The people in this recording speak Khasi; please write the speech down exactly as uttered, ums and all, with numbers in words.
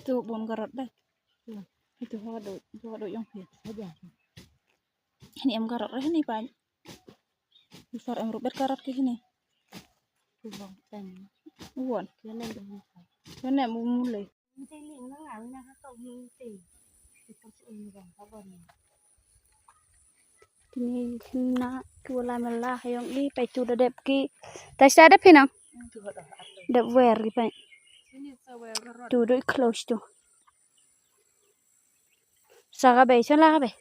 Tu bun karot dai. Itu ha do, ha do yong phi. Ini em karot re ini pan. Isar em rubet karot ke ini. Won. Kene mu mulai. Kini na tu la mela hayong i pai tu da dep ki. Tai sa dep hinang. Dep wer ki pai. Tu do close tu. Sa ka bai, sa la ka bai.